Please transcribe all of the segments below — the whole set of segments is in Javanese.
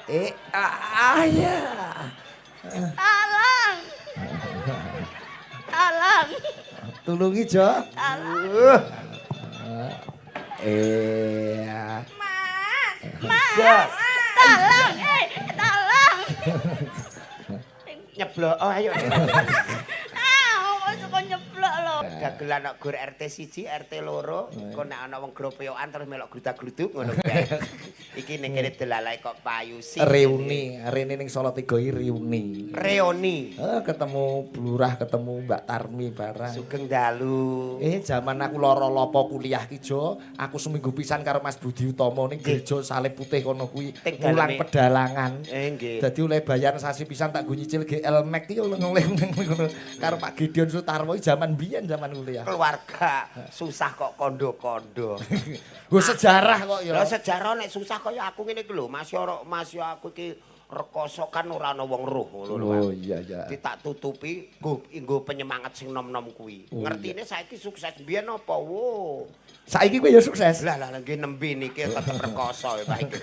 Eh, ah, ya. Tolong. Tolong. Tulungi, Jo. Tolong. Eh. Mas. Mas. Tolong. Eh, tolong. Nyeblok, oh ayo. Ah, kok suka nyeblok lho. Dagelan kok gur RT 1, RT 2, kok nek ana wong gropeyokan terus melok grudak-gruduk ngono kae. Iki ning kene delalae kok payu sih. Reuni, rene ning Salatiga iki reuni. Reuni. Eh, ketemu Blurah, ketemu Mbak Tarmi barang. Sugeng dalu. Eh, jaman aku lara lopo kuliah ki, Jo, aku seminggu pisan karo Mas Budi Utomo ning gereja Salib Putih kono kuwi mulang pedalangan. Nggih. Dadi oleh bayar sasi pisan tak nggo nyicil GL Max ki oleh ngono karo Pak Gideon Sutarwo jaman biyen jaman kuliah. Keluarga susah kok kondo-kondo. Nggo sejarah kok ya. Lah sejarah nek susah kaya aku ngene iki lho, Mas yo Mas yo aku iki rekoso kan ora ana wong roh ngono lho. Oh iya iya. Ditak tutupi nggo penyemangat sing nom-nom kuwi. Oh, Ngertine saiki sukses biyen apa wo. Saiki kowe ya sukses. Lah lah nggih nembe niki tetep rekoso ya Pak iki.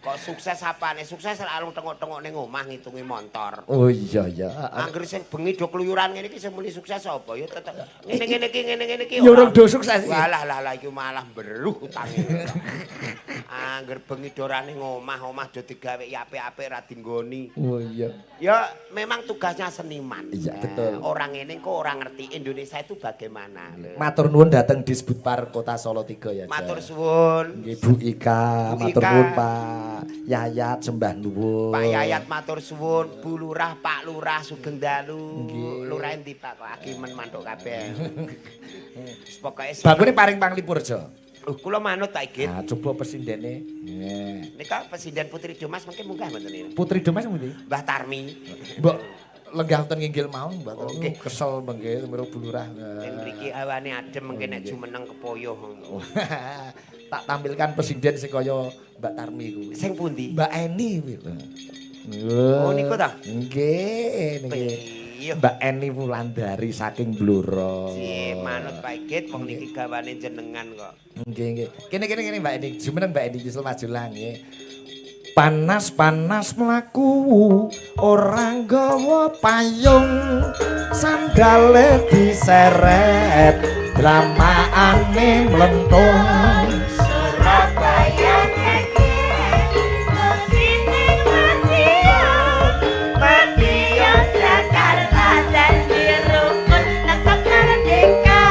Kok sukses apane? Sukses lak alung tengok-tengok ning omah ngitungi montor. Oh iya iya. Angger sing bengi do kluyuran ngene iki sing muni sukses apa ya tetep ngene-ngene iki ngene-ngene iki. Ya urung do sukses iki. Walah lah lah iki malah beruh utange. Angger bengi do ora ning omah, omah do digawe apik-apik ra dinggoni. Oh iya. Ya memang tugasnya seniman. Iya, betul. Orang ini kok orang ngerti Indonesia itu bagaimana. Matur nuwun dateng Disbudpar Kota Salatiga ya. Matur suwun. Nggih Bu Ika, Bu matur Ika. nuwun Pak Yayat sembah nuwun. Pak Yayat matur suwun, Bu Lurah, Pak Lurah sugeng dalu. Lurah endi Pak kok akimen mantuk kabeh. Pokoke Bangkune paring panglipur, Jo. Kula manut Pak Igit. Nah, coba pesindene. Nggih. Nika Presiden Putri Domas mungkin munggah mboten niku. Putri Domas pundi? Mbah Tarmi. Mbok lenggah wonten nginggil mau, Mbak. Oh, nggih. Kesel mengke miro Bu Lurah. Ning mriki awane adem mengke nek jumeneng kepoyoh. Tak tampilkan pesinden sing kaya Mbak Tarmi kuwi. Sing pundi? Mbak Eni kuwi lho. Oh niku ta? Nggih, niki. Iya. Mbak Eni Wulandari saking Blora. Sih, manut Pak Igit wong niki gawane jenengan kok. Nggih, nggih. Kene kene kene Mbak Eni, jumeneng Mbak Eni nyusul maju lang nggih. Panas-panas mlaku ora nggawa payung, sandale diseret, dramaane mlentung. Surabaya geger, sini Madiun, Madiun Jakarta janji rukun tetap merdeka.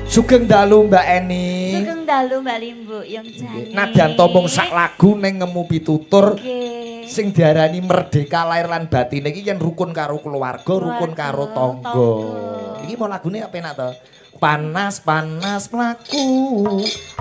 Sugeng dalu Mbak Eni. Sugeng dalu Mbak Limbu yang jane. Nadyan to mung sak lagu ning ngemu pitutur Nggih. sing diarani merdeka lahir lan batine iki yen rukun karo keluarga, rukun karo tangga. Iki mau lagune apa enak to? Panas-panas mlaku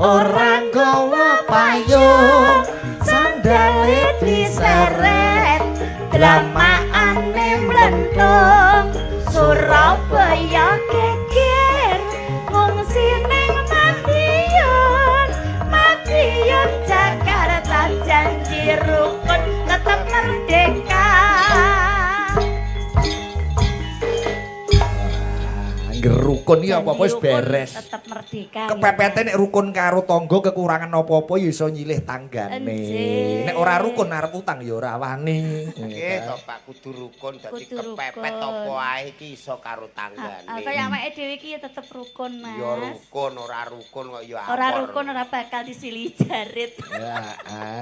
ora nggawa payung, sandale diseret, dramaane mlentung. Surabaya geger, ngungsi ning Madiun, Madiun Jakarta janji rukun tetap merdeka. Angger rukun iki apa-apa wis Janji rukun beres. Tetap merdeka. Kepepete nek rukun karo tangga kekurangan apa-apa ya iso nyilih tanggane. Enjih. Nek ora rukun arep utang ya ora wani. Nggih to Pak kudu rukun dadi Kudu kepepet rukun. apa ae iki iso karo tanggane. Kaya awake dhewe iki ya tetep rukun, Mas. Ya rukun ora rukun kok ya Ora apor. rukun ora bakal disili jarit. Ya,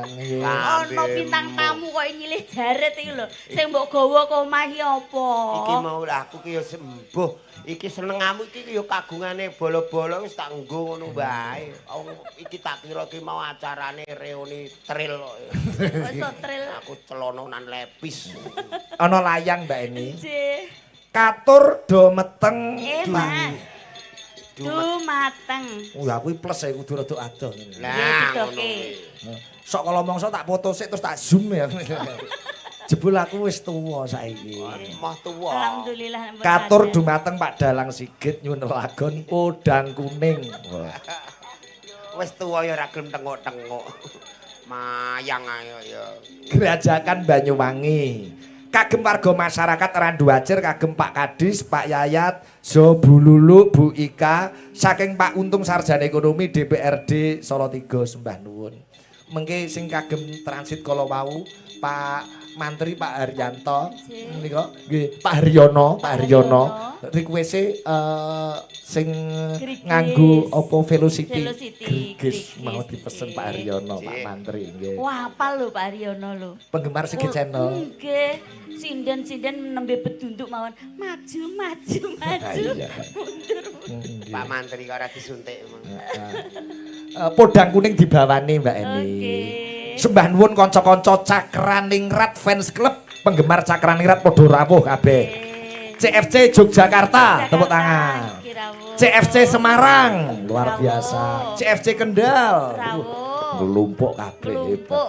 nggih. Ono bintang tamu kok nyilih jarit iki lho. Sing mbok gawa ke omah iki apa? Iki mau lah aku ki ya sembuh. Iki senengamu iki ya kagungane bolo-bolo wis tak nggo ngono wae. Wong iki tak kira ki mau acarane reuni tril kok. Kok iso tril. Aku celononan lepis. Ana layang Mbak Eni. Nggih. Katur do meteng. Eh, Mas. Dumateng. Oh, aku iki plus ya kudu rada adoh ngene. Lah ngono Nggih, kuwi. Sok kalau mongso tak foto sik terus tak zoom ya. Jebul aku wis tuwa saiki. Moh tuwa. Alhamdulillah. Ampun Katur sadar. dumateng Pak Dalang Sigit nyuwun lagon Podang Kuning. Wah. Wis tuwa ya ora gelem tengok-tengok. Mayang ayo ya. Gerajakan Banyuwangi. Kagem warga masyarakat Randu Acir, kagem Pak Kadis, Pak Yayat, So Bu Lulu, Bu Ika, saking Pak Untung Sarjana Ekonomi DPRD Solo 3, sembah nuwun. Mengke sing kagem transit kala wau Pak Mantri Pak Haryanto menika nggih, Pak Haryono, Pak Haryono request sing Grigis. Nganggo apa Velocity. Velocity, Grigis Grigis, mau dipesen Pak Haryono, Pak Nggih. Mantri nggih. Wah, apal lho Pak Haryono lho. Penggemar Segi Channel. Nggih. Sinden-sinden nembe bedunduk mawon. Maju, maju, maju. Iya. Mundur. Nggih. Pak Mantri kok ora disuntik emang. Podang kuning dibawani Mbak Eni. Oke. Sembah nuwun kanca-kanca Cakraningrat Fans Club, penggemar Cakraningrat padha rawuh kabeh. CFC Yogyakarta, tepuk tangan. Nggih, rawuh. CFC Semarang, luar Rawuh. biasa. CFC Kendal. Rawuh. Nglumpuk kabeh. Nglumpuk.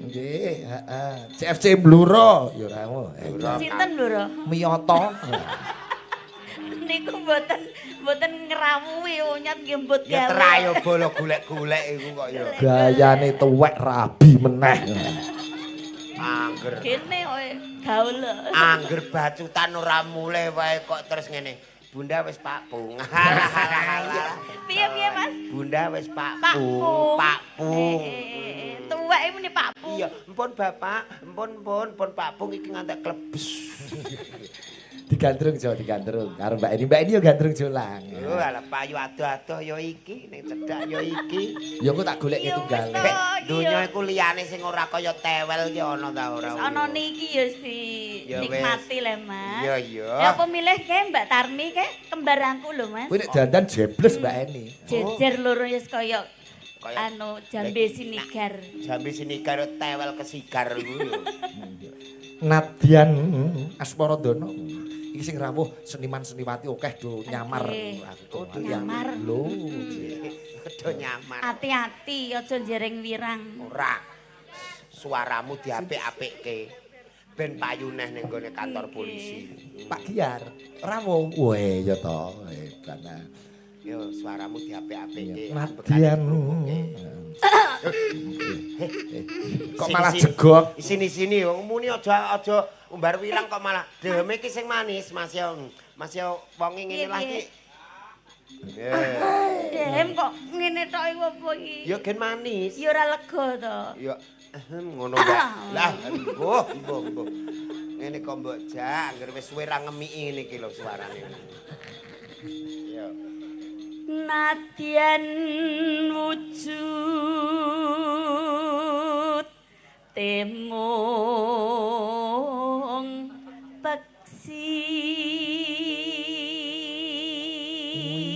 Nggih, heeh. CFC Bluro, ya rawuh. Sinten lho, Ro? Miyata. Niku mboten mboten ngrawuhi onyat nggih mbut Ya gawe. terayo bolo golek-golek iku kok ya. Gayane tuwek rabi meneh. Angger Kene oe gaul. angger bacutan ora mulih wae kok terus ngene. Bunda wis Pak Pung. Halah halah halah. Piye piye, Mas? Bunda wis Pak Pak Pung, Pung. Pak Pung. Tuwek muni Pak Pung. Iya, empun Bapak, empun empun, empun Pak Pung iki ngantek klebes. Digandrung Jo, digandrung. Karo Mbak Eni, Mbak Eni yo gandrung Jolang. Oh, alah payu adoh-adoh ya iki, ning cedhak ya iki. Ya engko tak golekke Iya, tunggale. wis to. Bek, donya iku liyane sing ora kaya tewel ki ana ta ora? Wis ana niki ya wis Ya wis. dinikmati le, Mas. Iya, iya. Ya apa milih ke Mbak Tarmi ke kembaranku lho, Mas. Kuwi nek dandan jebles Mbak Eni. Jejer loro wis kaya Kaya anu jambe sinigar. Jambe sinigar tewel kesigar iku yo. Nadyan Asmaradana. Iki sing rawuh seniman seniwati akeh do nyamar. Oke. Aku Oh, do nyamar. Lho. Do nyamar. Hati-hati aja njereng wirang. Ora. Suaramu diapik-apikke. Ben payu neh ning gone kantor polisi. Pak Giar rawuh. Weh ya to, hebat. Nah. Yo suaramu diapik-apikke. Nadyan. Kok malah jegok? Sini-sini wong muni aja aja umbar wirang kok malah deheme iki sing manis Mas yo. Mas yo wong ngene lah iki. Dehem kok ngene tok iku apa iki? Yo gen manis. Ya ora lega to. Yo ngono Mbak. Lah mbuh mbuh mbuh. Ngene kok mbok jak anggere wis suwe ra ngemiki ngene iki lho suarane. Yo. Nadyan wujud temung peksi.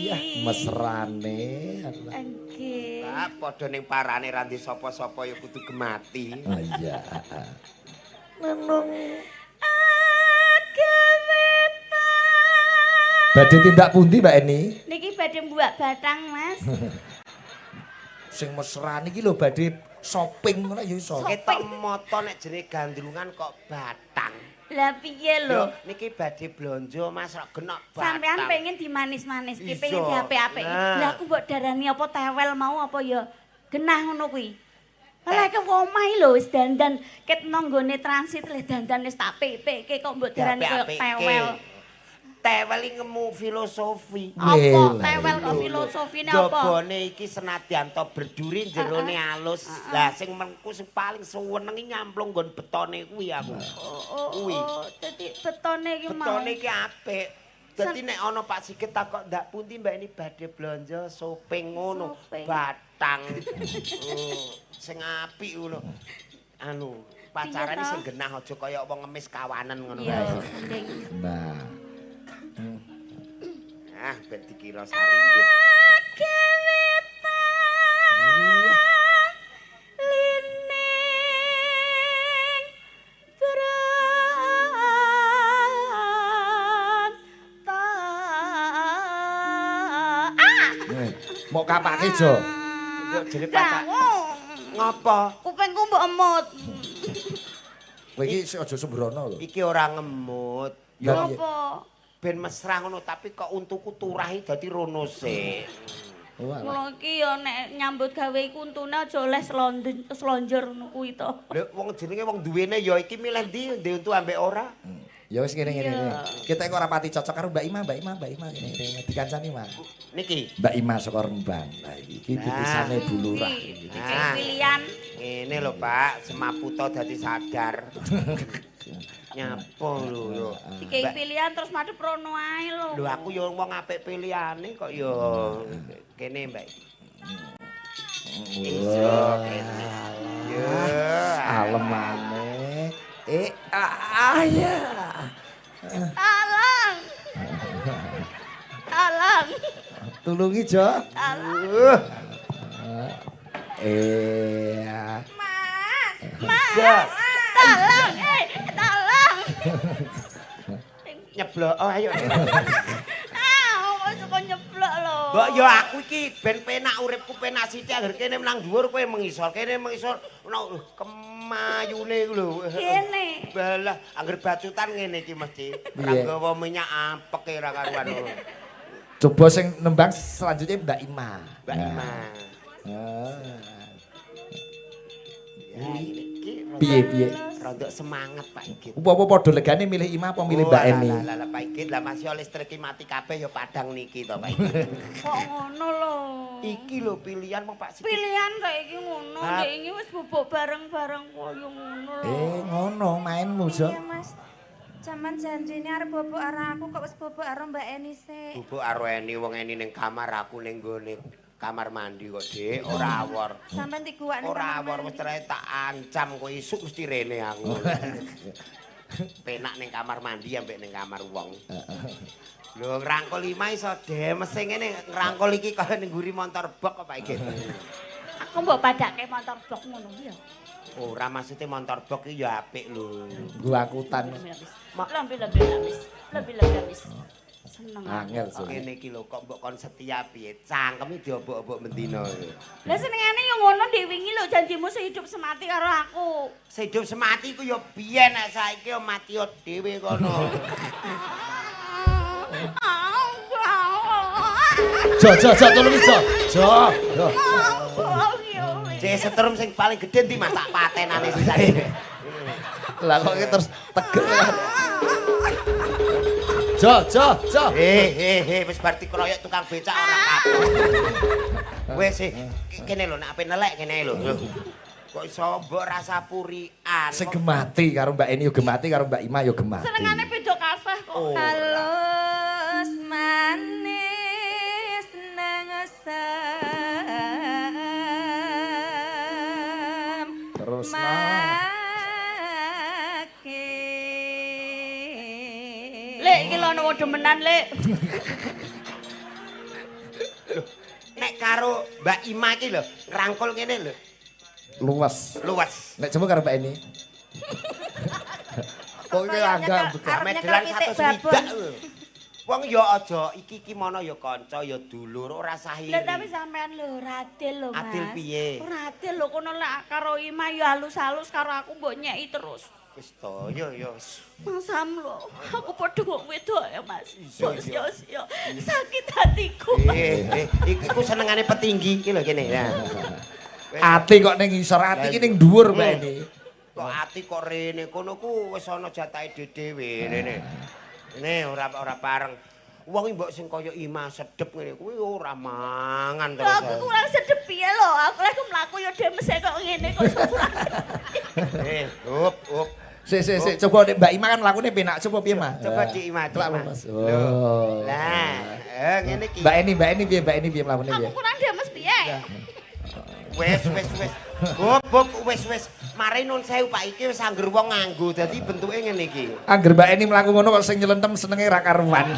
Iya, mesrane. Nggih. Lah padha ning parane ra ndi sapa-sapa ya kudu gemati. Oh iya. Nenung. Badhe tindak pundi Mbak Eni? Niki badhe mbuak batang, Mas. Sing mesrane iki lho badhe shopping ngono ya iso. Ketok moto nek jenenge gandrungan kok batang. Lah piye Lho lho? niki badhe blonjo Mas rok genok batang. Sampean pengen dimanis-manis ki, pengen Iso. diapik-apik. Nah. Lah aku mbok darani apa tewel mau apa ya genah ngono kuwi. Lah iki omah iki lho wis dandan ket nang nggone transit leh dandan wis tak pipike kok mbok darani koyo Diapik-apikke. tewel. Tewel iki ngemu filosofi. Apa Weh, tewel kok filosofine apa? Jabone iki senadyan to berduri jerone alus. Lah sing mengku sing paling suweneng iki nyamplung nggon betone kuwi aku. Oh, Kuwi. oh, dadi betone iki mau. Betone iki apik. Dadi nek ana Pak Sigit takok ndak pundi Mbak ini badhe blonjo shopping ngono, Shopping. batang. Oh, sing apik ngono. Anu, pacarane Piye to? sing genah aja kaya wong ngemis kawanan ngono Iya, kae. mending. Nah. Ah, ben dikira saringgit. Iya. Lining branta. Ah! Eh, Mok kapake Jo. Yo jere pacar. Lah, Ngopo? Kupingku mbok emut. Kowe iki sik aja sembrono lho. Iki ora ngemut. Lah, Yo piye? Apa? ben mesra ngono tapi kok untuku turahi dadi rono sik. Walah. Mula iki ya nek nyambut gawe iku untune aja oleh slonjor ngono kuwi to. Lho wong jenenge wong duwene ya iki milih ndi ndek untu ambek ora? Ya wis ngene ngene. Iya. Kita kok ora pati cocok karo Mbak Ima, Mbak Ima, Mbak Ima ngene ngene dikancani, Mas. Niki. Mbak Ima saka Rembang. Lah iki titisanne Bu Lurah. Iki dikei pilihan. Ngene lho, Pak, semaputa dadi sadar. Nyapa lho yo. Dikei pilihan terus madhep rono ae lho. Lho aku yo wong apik pilihane kok yo kene, Mbak. Iso kene. Yo. Alemane. Ya. Talang. Talang. Tulungi, Jo. Talang. Mas. Mas. Talang. Talang. Nyeblok, oh ayo. Ah, kok suka nyeblok lho. Mbok yo aku iki ben penak uripku penak sithik angger kene menang dhuwur kowe mengisor, kene mengisor ono kemayune iku lho. Kene. Balah, angger bacutan ngene iki mesti. Ora nggawa minyak apeke ora karuan. Coba sing nembang selanjutnya Mbak Ima. Mbak Ima. Ya iki Piye-piye? Rodok semangat Pak Igit. Apa-apa padha legane milih Ima apa milih Mbak Eni? Lah lah Pak Igit lah masih listrik mati kabeh ya padang niki to Pak Igit. Kok ngono lho. Iki lho pilihan wong Pak Sigit. Pilihan saiki ngono, ndek iki wis bubuk bareng-bareng koyo ngono lho. Ngono mainmu, Jo. Iya, Mas. Jaman janjine arep bubuk karo aku kok wis bubuk karo Mbak Eni sik. Bubuk karo Eni wong Eni ning kamar aku ning nggone kamar mandi kok, Dik. Ora awor. Sampeyan diguwak ning Ora awor wis trae tak ancam kok isuk mesti rene aku. Penak ning kamar mandi ambek ning kamar wong. Lho ngrangkul Ima iso demese ngene ngrangkul iki kaya ning mburi montor bok kok Pak Igit. Aku mbok padake montor bok ngono ya. Ora maksude montor bok iki ya apik lho. Nggo angkutan. Lebih. Seneng. Angel sih. Ngene iki lho kok mbok kon setia piye? Cangkeme diobok-obok mendino. Lah senengane yo ngono ndek wingi lho janjimu sehidup semati karo aku. Sehidup semati ku yo biyen nek saiki yo mati dhewe kono. Jo jo jo tulungi Jo. Jo. Jo. Cek setrum sing paling gedhe ndi Mas tak patenane sisane. Lah kok terus tegel. Jo, jo, jo. Wis bar dikeroyok tukang becak ora kapok. Wis kene lho nek ape nelek kene lho. Kok iso mbok rasa purian. Sing gemati karo Mbak Eni yo gemati karo Mbak Ima yo gemati. Senengane beda kasah kok. Halus manis nang asam. Terus Lek iki lho ono demenan, Lek. Lho, nek karo Mbak Ima iki lho, ngrangkul ngene lho. Luwes. Luwes. Nek coba karo Mbak Eni. Kok iki agak medelan 100 lho. Wong ya aja iki iki mono ya kanca ya dulur ora sahiri. Lah tapi sampean lho radil lho, Mas. Adil piye? Ora adil lho kono lek karo Ima ya halus-halus karo aku mbok nyeki terus. Wis to, yo yo wis. Mas Sam lho, aku padha wong wedok ya, Mas. Yo yo sakit hatiku. Iki ku senengane petinggi iki lho kene. Nah. Ati kok ning ngisor, ati iki ning dhuwur Mbak Eni. Kok ati kok rene kono ku wis ana jatahe dhewe rene. Rene ora ora bareng. Wong mbok sing kaya Ima sedep ngene kuwi ora mangan terus. Aku kurang sedep piye lho, aku lek mlaku ya demese kok ngene kok kurang. Hop hop. Sik sik sik coba nek Mbak Ima kan mlakune penak, coba piye, Mas? Coba Dik Ima, Dik Ima. Mas. Oh. Lah, ngene iki. Mbak Eni piye, Mbak Eni piye mlakune piye? Aku kurang demes piye? Wis wis wis. Hop hop wis wis. Mari nun sewu Pak iki wis angger wong nganggo dadi bentuke ngene iki. Angger Mbak Eni mlaku ngono kok sing nyelentem senenge ra karuan.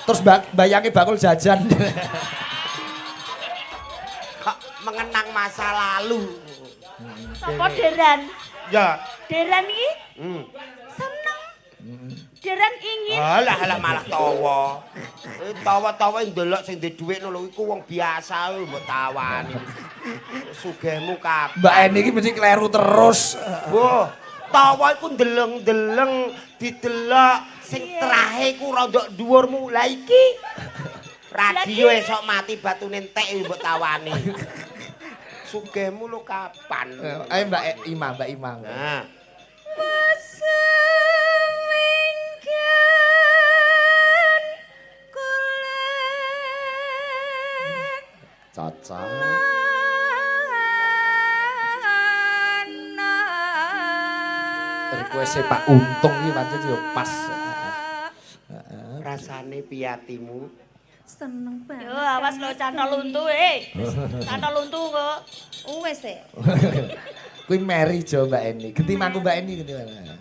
Terus bayange bakul jajan. Mengenang masa lalu. Sapa Deran? Ya. Deran iki? Seneng. Deran ingin. Alah alah malah tawa. Tawa-tawa ndelok sing duwe dhuwit ngono iku wong biasa mbok tawani. Sugihmu kabeh. Mbak Eni iki mesti kleru terus. Wah, Tawa iku ndeleng-ndeleng, didelok sing trahe iku rondok dhuwurmu. Lah iki radio esok mati batune entek mbok tawani. Sugihmu lho kapan? Ayo Mbak Ima, Mbak Ima. Nah. Seminggan kulit Cocok. Request Pak Untung iki pancen yo pas. Rasane piyatimu seneng banget. Yo awas lho cantol luntu eh. Cantol luntu kok. Wes e. Kuwi meri jo Mbak Eni. Genti mangku Mbak Eni genti mana?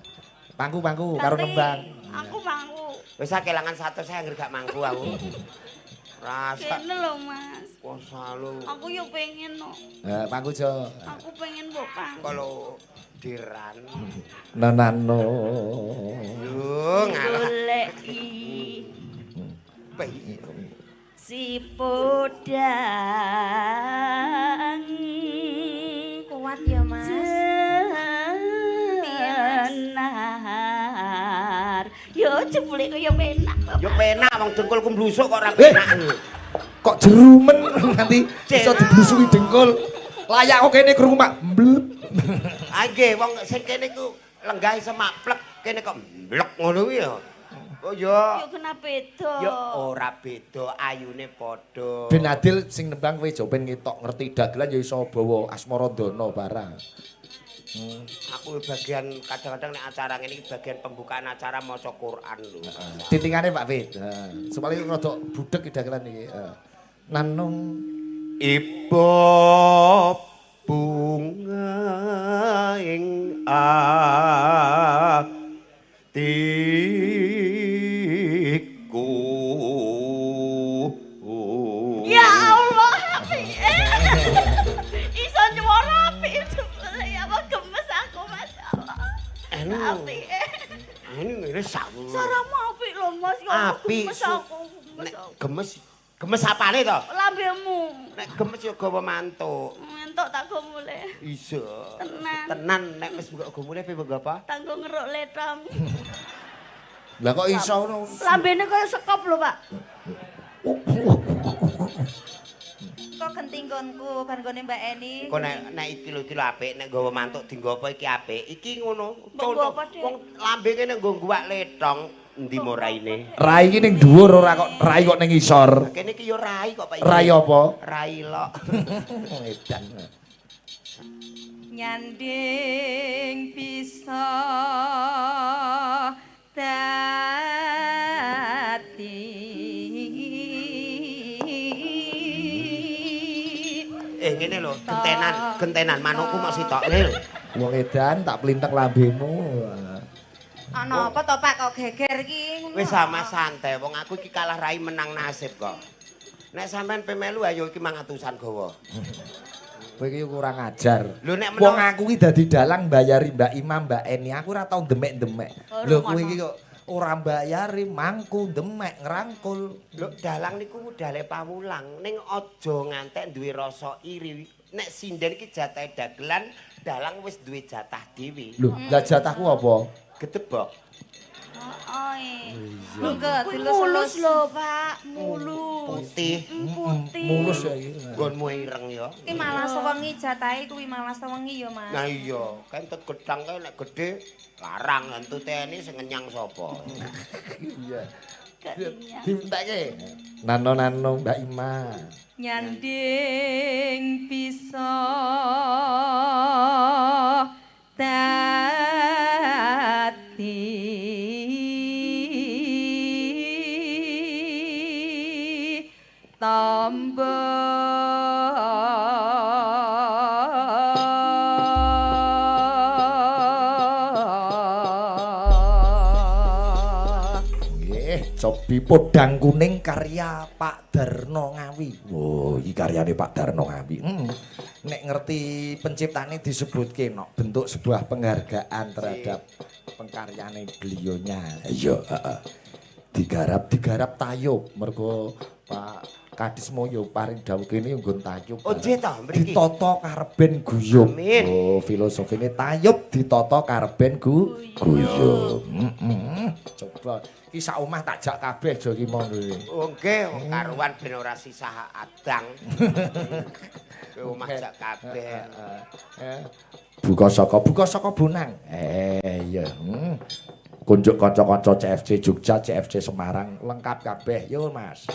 Pangku-pangku karo nembang. Aku mangku. Wis ah kelangan 100 saya anggere gak mangku aku. Rasa Kene lho Mas. kuasa lho. Aku yo pengen no. Pangku jo. Aku pengen mbok pangku. Kalau diran. Nonano. Yo ngalah. Goleki si podang Kuat ya Mas. Jenar. Yo jebule kaya penak. Yo penak wong dengkulku mblusuk kok ora penak. Kok jerumen nanti iso diblusuki dengkul. Layak kok kene krungu mak mblep. Ah nggih wong sing kene iku lenggah iso maplek, kene kok mblek ngono kuwi ya. Oh ya. Yo kena beda. Ya ora beda, ayune padha. Ben adil sing nembang kowe jo ben ngetok ngerti dagelan ya iso bawa asmarandana barang. Aku bagian kadang-kadang nek acara ngene iki bagian pembukaan acara maca Quran lho. Titingane Pak Fit. Heeh. Supaya rada budheg dagelan iki. Nanung iba bunga ing atiku. Ya Allah, apik. Iso nyuwara apik jebule ya apa gemes aku Mas Allah. Apik. Anu ngene sak. Suaramu apik lho Mas. Apik. Gemes aku. Gemes aku. Gemes. Gemes apane to? Lambemu. Nek gemes ya gawa mantuk. Entuk tak go mulih. Iso. Tenan. Tenan nek wis mbok go mulih piye mbok apa? Tanggo ngeruk letong. Lah kok iso ngono? Lambene kaya sekop lho, Pak. Kok genti nggonku bar nggone Mbak Eni. Kok nek iki lho iki lho apik, nek nggawa mantuk dienggo apa iki apik. Iki ngono. Mbok apa, Dek? Wong lambe kene nggo guwak letong endi mo raine. Rai iki ning dhuwur ora kok rai kok ning isor. Kene iki yo rai kok Pak. Rai apa? Rai lok. Edan. Nyanding bisa dadi. Ngene lho, gentenan, gentenan manukku mok sitok ngene lho. Wong edan tak plintek lambemu. Ana apa to Pak kok geger iki? Wis sama santai, wong aku iki kalah rai menang nasib kok. Nek sampean pemelu ayo iki 500-an gawa. Kowe iki kurang ajar. Lho nek wong aku iki dadi dalang mbayari Mbak Ima, Mbak Eni, aku ora tau demek-demek. Lho kowe iki kok ora mbayari mangku demek ngrangkul. Lho dalang niku wudale pawulang, ning aja ngantek duwe rasa iri. Nek sinden iki jatahe dagelan, dalang wis duwe jatah dhewe. Lho, lah jatahku apa? Gedebok. Heeh. Monggo mulus lho, Pak, mulus. Putih. Putih. Mulus ya iki. Nggonmu ireng ya. Iki malah sewengi jatahe kuwi malah sewengi ya, Mas. Nah iya, kentut gedang kae nek gedhe larang entute ini sing ngenyang sapa. Iya. Dientekke. Nano-nano Mbak Ima. Nyanding bisa dadi tombo. Nggih, cobi Podang Kuning karya Pak Darno Ngawi. Oh, iki karyane Pak Darno Ngawi. Nek ngerti penciptane disebutke no, bentuk sebuah penghargaan terhadap pengkaryane beliaunya. Iya, heeh. Digarap tayub mergo Pak Kadis mau yo paring dawuh kene yo nggon tayub. Oh nggih ta mriki. Ditata karben guyub. Amin. Oh, filosofine tayub ditata karben guyub. Heeh. Coba iki sak omah tak jak kabeh aja iki mau kuwi. Oh nggih, wong karuan ben ora sisah adang. Kowe omah jak kabeh. Buka saka Bonang. Iya. Kunjuk kanca-kanca CFC Jogja, CFC Semarang lengkap kabeh. Yo Mas.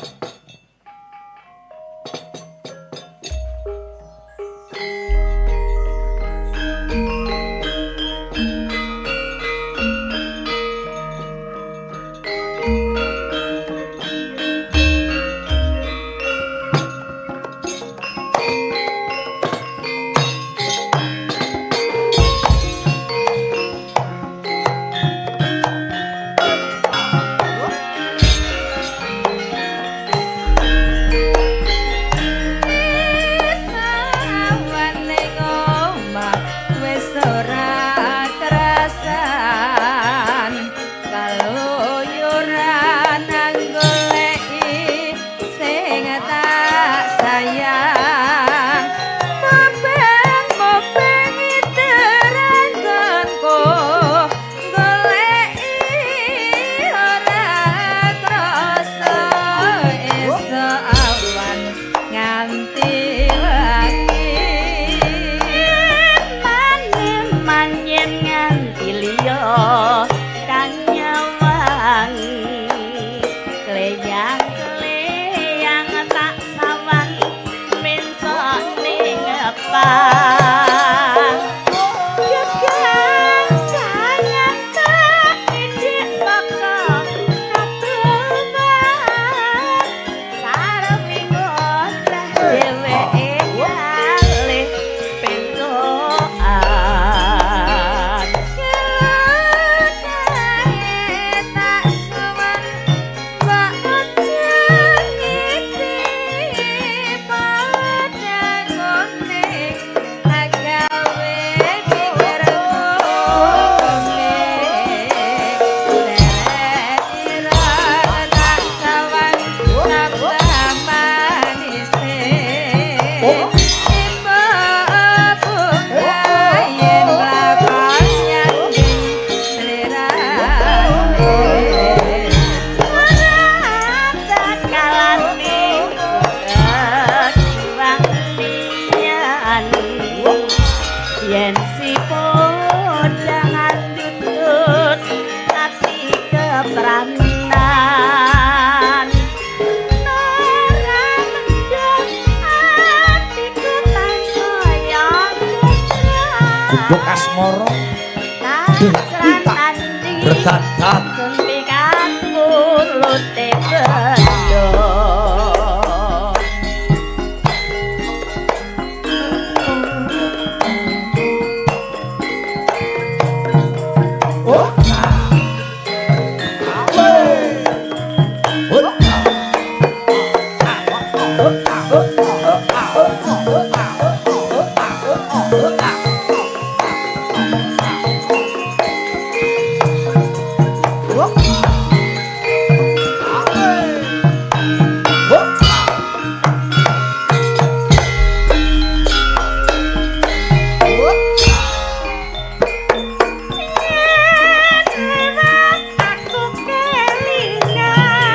Gunduk asmara berdadat sempikan mulute bendo. Aku kelingan.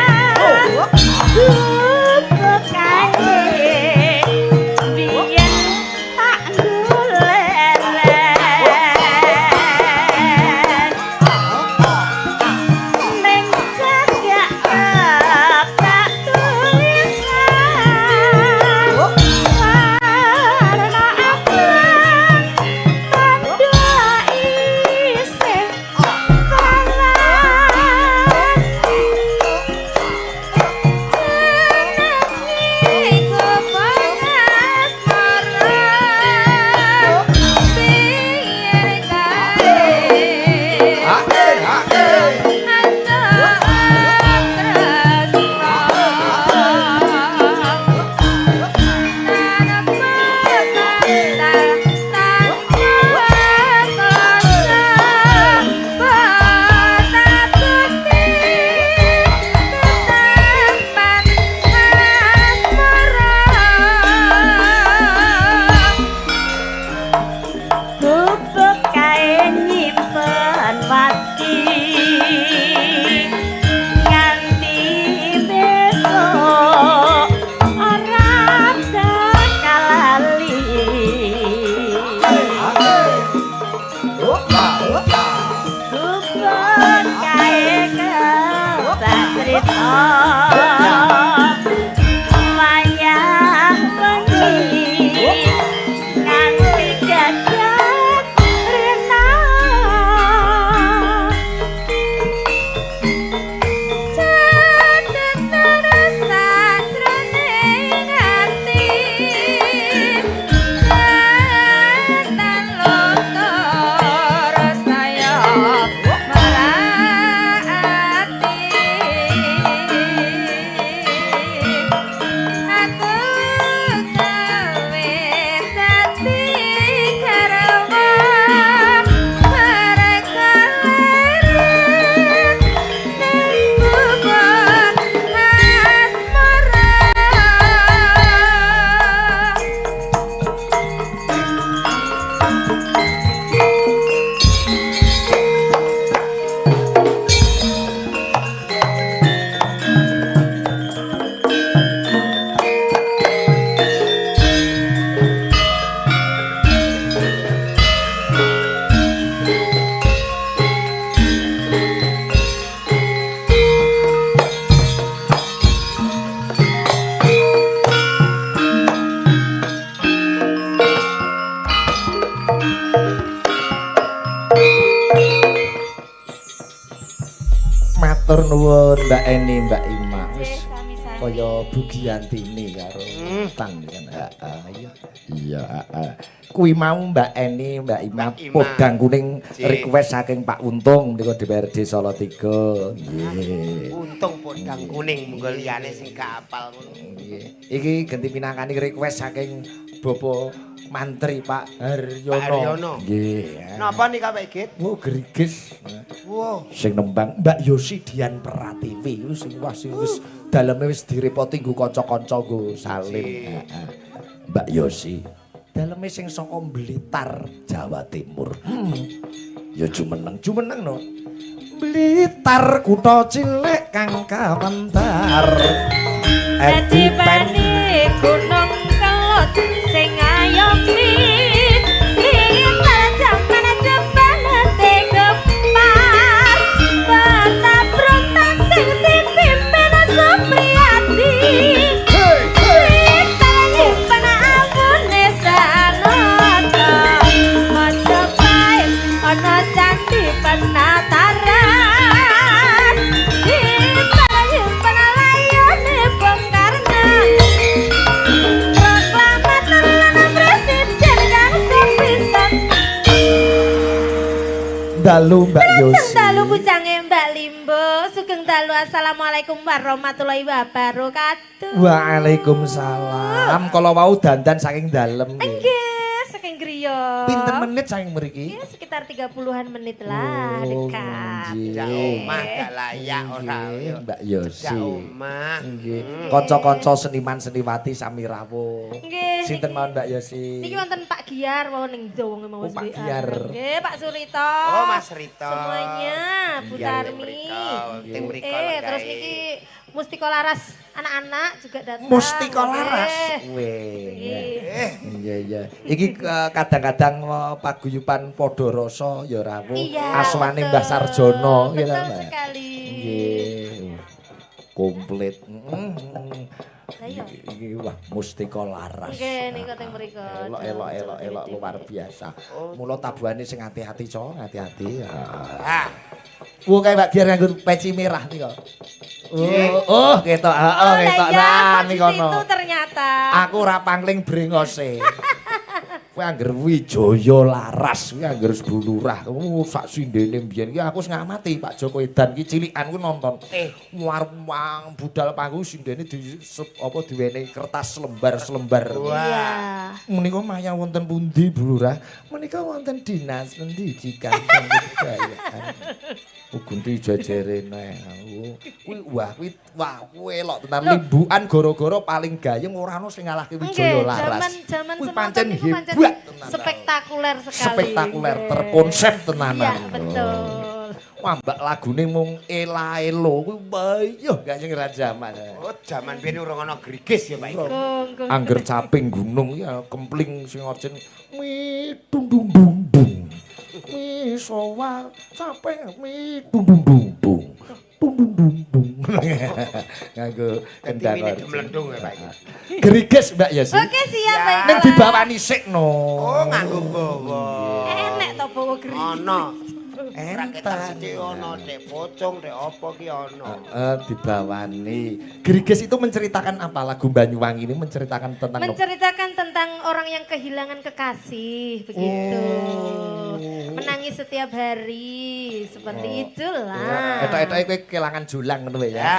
Matur nuwun Mbak Eni, Mbak Ima. Wis Sami-sami. Kaya Bugiantini karo Tang kan. Heeh, iya. Iya, heeh. Kuwi mau Mbak Eni, Mbak Ima, Mbak Ima. Podang kuning Cik. request saking Pak Untung menika DPRD Solo 3. Nggih. Untung Podang Kuning, monggo liyane sing gak apal ngono. Nggih. Iki genti pinangkani request saking Bapak Mantri Pak Haryono. Pak Haryono. Nggih. Napa nika, Pak Igit? Oh, Gerigis. Wah. Sing nembang Mbak Yosi Dian Pratiwi iku sing wah sing wis daleme wis direpoti nggo kanca-kanca nggo Salim. Heeh. Mbak Yosi. Daleme sing saka Blitar, Jawa Timur. Ya jumeneng, jumeneng no. Blitar kutha cilik kang kawentar. Dadi bani gunung Kelut sing ngayomi. Blitar jaman jebane gempar. Peta sing dipimpin Supriyadi. Hey, hey. Blitar nyimpen awune sanata. Majapahit ana candi Penataran. Blitar nyimpen layone Bung Karno. Proklamator lan presiden kang sepisan. Dalu, Mbak Yosi. Dalu, bujange Mbak Limbo. Sugeng dalu, assalamualaikum warahmatullahi wabarakatuh. Waalaikumsalam. Kalau wau dandan saking dalem nggih. Nggih, saking griya. Pinten menit saking mriki? Ya, sekitar 30-an menit lah, Oh, dekat. nggih. Jak omah gak layak ora. Nggih, Mbak Yosi. Jak omah. Nggih. Kanca-kanca seniman seniwati sami rawuh. Nggih. Sinten mawon, Mbak Yosi? Niki wonten Pak Giar wau ning dawa mau Oh, Pak WA. Giar. Nggih, Pak Surito. Oh, Mas Rito. Semuanya, Bu Iya, Tarmi. Teng mriko. Terus niki Mustika Laras anak-anak juga datang. Mustika Laras. Nggih. Weh. Nggih. Iya iya. Iki kadang-kadang paguyuban Padha Rasa ya rawuh. Iya. Aswane Betul. Mbah Sarjono gitu, Betul Mbak. sekali. Nggih. Komplit. Lah iya. Iki wah Mustika Laras. Nggih, niku teng mriku. Elok elok elok elok, luar biasa. Mula tabuhane sing hati-hati, Cok, hati-hati. Ah, Wah, kayak Mbak Giar nganggo peci merah nih kok. Oh, oh, ketok, heeh, Oh, lah ketok. iya, Nah, kok di nih kono. situ ternyata. Aku ora pangling brengose. Kuwi angger Wijaya Laras, kuwi angger Bu Lurah. Oh, sak sindene mbiyen iki aku wis ngamati Pak Joko Edan iki cilikan ku nonton. Warwang budal panggung sindene di apa diwenehi kertas selembar-selembar. Wah. Iya. Menika maya wonten pundi, Bu Lurah? Menika wonten Dinas Pendidikan dan Kebudayaan. Oh, gunti jejere neh. Oh, kuwi wah kuwi wah kuwi elok tenan limbukan gara-gara paling gayeng ora ono sing ngalahke Wijaya Nggih, Laras. jaman-jaman Kuwi semonten pancen niku pancen hebat tenan. spektakuler sekali. Spektakuler, Nggih. terkonsep tenanan. Iya, betul. Wah, mbak lagune mung ela elo kuwi bayoh gak sing ra jaman. Oh, jaman biyen urung ana grigis ya, Pak Igit. Gong, gong. Angger caping gunung ya kempling sing orjen mi dung dung dung dung. Mi sowa caping mi dung dung dung dung. Dung dung dung dung. Nganggo Dadi kendang mine orjen. mlendung ya, Pak Igit. Gerigis, Mbak Yosi. Oke, siap, Ya. Pak. Ning dibawani sik no. Oh, nganggo bawa. Enek to bawa gerigis. Ana. Raketan Enten. sithik ana, dek pocong, dek apa ki ana. Dibawani. Gerigis itu menceritakan apa? Lagu Banyuwangi ini menceritakan tentang apa? Menceritakan tentang orang yang kehilangan kekasih begitu. Oh. Menangis setiap hari seperti itulah. Etok-etoke kowe kelangan julang ngono ya. Ya.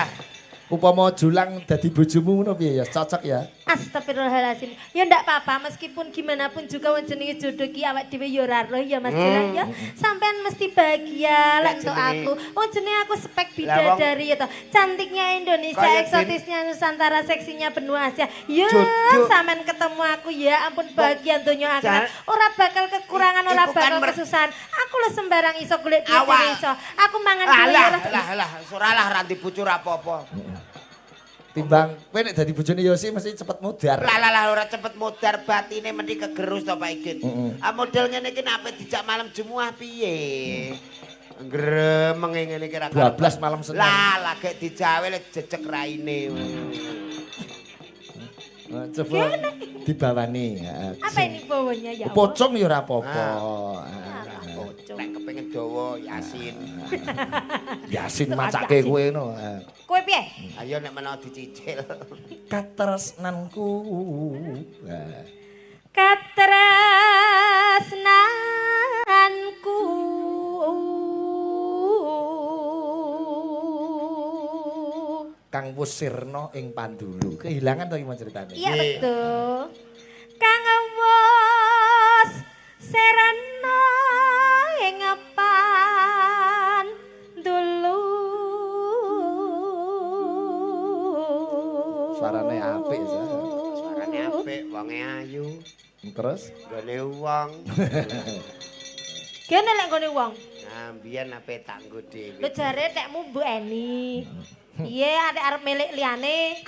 Upama julang dadi bojomu ngono piye ya? Cocok ya? Astagfirullahaladzim. Ya ndak apa-apa, meskipun gimana pun juga wong jenenge jodoh ki awak dhewe ya ora roh ya, Mas Julang ya. Sampean mesti bahagia lek entuk jenenge- aku. Wong jenenge aku spek Lah, wong- bidadari ya toh. Cantiknya Indonesia, Kaya eksotisnya Nusantara, seksinya benua Asia. Ya Jodoh. sampean ketemu aku ya ampun bahagia donya akhirat. Jan- Ora bakal kekurangan, ora Iku kan bakal kesusahan. Aku lho sembarang iso golek duit Awak. dhewe iso. Aku mangan dhewe ya Alah, ora. alah, alah, ora lah ra ndi bojo ora apa-apa. Timbang kowe nek dadi bojone Yosi mesti cepet modar. Lah lah lah ora cepet modar, batine mendhi kegerus to, Pak Igit. Ah, model ngene iki nek ape dijak malam Jumat piye? Gremeng ngene iki ra 12 malam Senin. Lah lagi dijawe le jejeg raine. Coba dibawani. Heeh. Apa ini bawanya ya Allah? Pocong ya ora apa-apa. Ah, pocong. Nek kepengin dawa Yasin. Yasin macake kowe ngono. Kowe piye? Ayo nek menawa dicicil. Katresnanku. Katresnanku. Kang wus sirna ing pandulu. Kehilangan to iki mau ceritane. Iya betul. Kang wus sirna ing pandulu. Suarane apik, Sa. Suarane apik, wonge ayu. Terus nggone wong. Kene lek nggone wong. Nah, mbiyen ape tak nggo dhewe. Lho jare tekmu Mbok Eni. Piye arek arep milik liyane?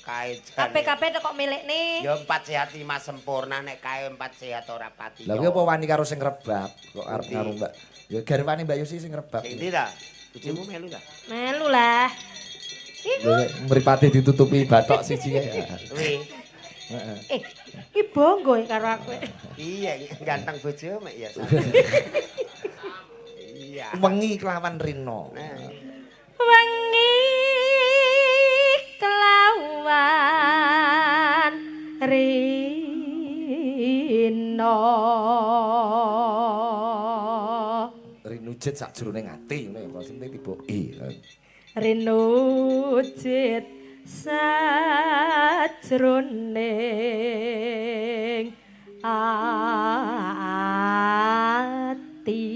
Kae jane. Kabeh-kabeh kok milikne. Ya 4 sehat 5 sempurna nek kae 4 sehat ora pati. Lah kuwi apa wani karo sing rebab kok arep karo Mbak. Ya garwane Mbak Yusi sing rebab. Sing ndi ta? Bojomu melu ta? Melu lah. Iku mripate ditutupi bathok siji kae. Kuwi. Heeh. Iki bangga karo aku. Iya, ganteng bojo mek ya. Iya. Wengi kelawan rino. Wengi kelawan rino. Rinujit sakjroning ati ngono ya, sing tiba i. Rinujit sajroning ati.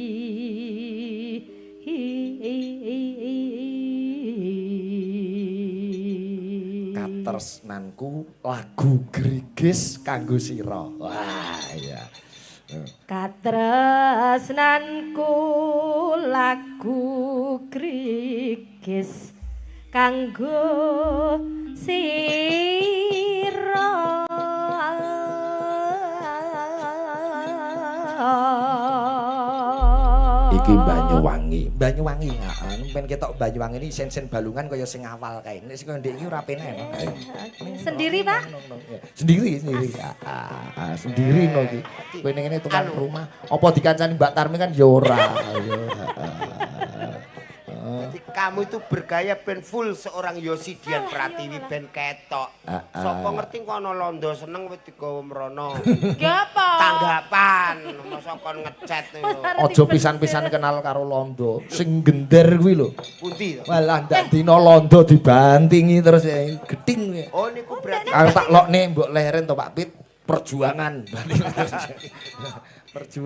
Katresnanku lagu Grigis kanggo sira. Wah, iya. Katresnanku lagu Grigis kanggo sira. Iki Banyuwangi. Banyuwangi, heeh. Ben ketok Banyuwangi ini sen-sen balungan kaya sing awal kae. Nek sing ndek iki ora penak. Sendiri, Pak? Sendiri, sendiri. Heeh, sendiri no iki. Kowe ning ngene tukang rumah, apa dikancani Mbak Tarmi kan ya ora. Jadi kamu itu bergaya ben full seorang Yosi Dian Pratiwi ben ketok. Sopo ngerti kok ana londo seneng wis digawa mrono. Nggih apa? Tanggapan, mosok kon ngechat niku. Aja pisan-pisan kenal karo londo sing gender kuwi lho. Pundi to? Walah ndak dina londo dibantingi terus geting kuwi. Oh niku berarti Aku tak lokne mbok leren to Pak Pit perjuangan. Perjuangan.